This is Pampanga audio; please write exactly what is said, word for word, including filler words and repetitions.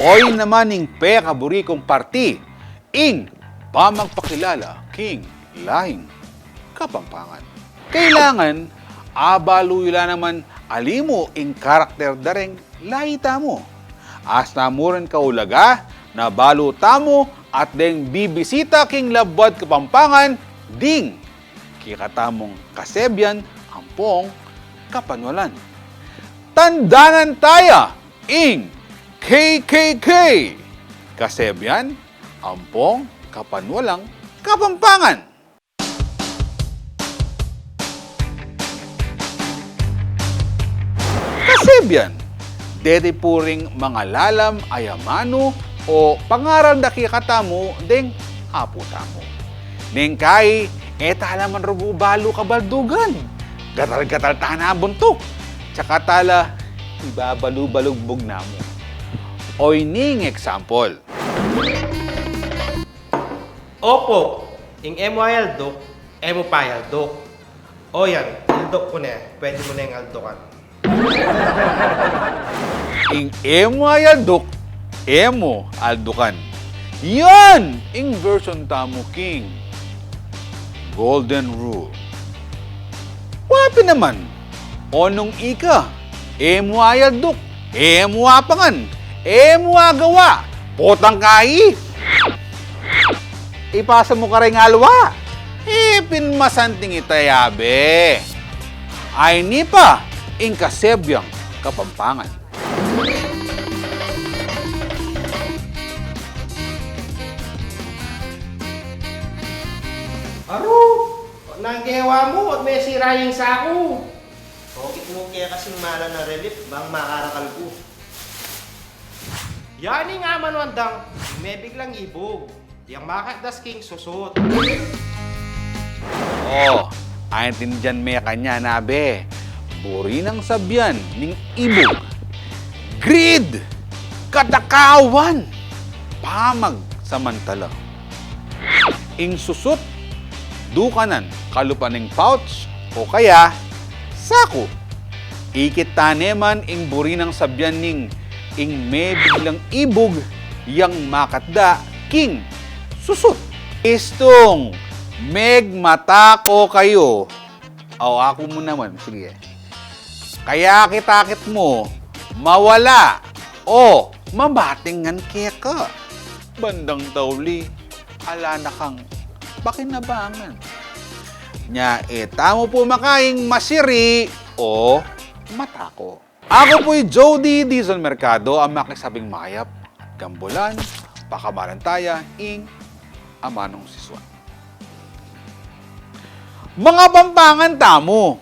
Oy naman ing pekaburi kung parti, ing pamagpakilala king lahing Kapampangan. Kailangan, abalu yu la naman ali mu ing karakter da reng lahi tamu. Asta mu rin kaulaga na balu tamu at deng bibisita king Labuad Kapampangan ding kekatamung Kasebian ampong Kapanwalan. Tandanan taya ing K K K, Kasebian ampong Kapanwalang Kapampangan. Kasebian, deti pu ring mangalalam a amanu o pangaral da kekatamu deng apu tamu. Neng kai, e tala man rugu balu kabaldugan. Gatal-gatal tana buntuk. Tsaka tala ibabalu-balugbug namu. O ining example. Opo, ing e mu ayalduk, e mu payalduk. O yan, ilduk ku ne, pwede mu neng aldukan. Ing e mu ayalduk, e mu aldukan. Yan ing version tamu king Golden Rule. Wa pin naman, o nung ika, e mu ayalduk, e mu apangan, e mu agawa, potang kai. Ipasa mu kareng aliwa. E pin masanting ita, yabe. Ay, ini pa ing Kasebiang Kapampangan. Aru, nanu ing gewa mu at mesira ing saku? Okit mu kaya kasing malan a relief bang makarakal ku. Yani nga man, Wandang, mebiglang ibug. Yang makatdas king susut. O, aintindian me kanyan, abe. Buri nang sabian ning ibug, greed, katakawan, pamagsamantala. Ing susut, dukanan kalupa ning pouch o kaya saku. Ikit tane man ing buri nang sabian ning ing mebiglang ibug yang makatda king susut. Istung megmatako kayu. O, aku mu naman, sige. Kaya akit-akit mu, mawala o mabatingan keka. Bandang tauli, ala na kang pakinabangan. Nya, e tamu pu makaing masiri o matako. Aku pu i Jody Dizon Mercado, a makisabing mayap at gambulan, pakamalan taya ing amanung sisuan. Mangapampangan tamu,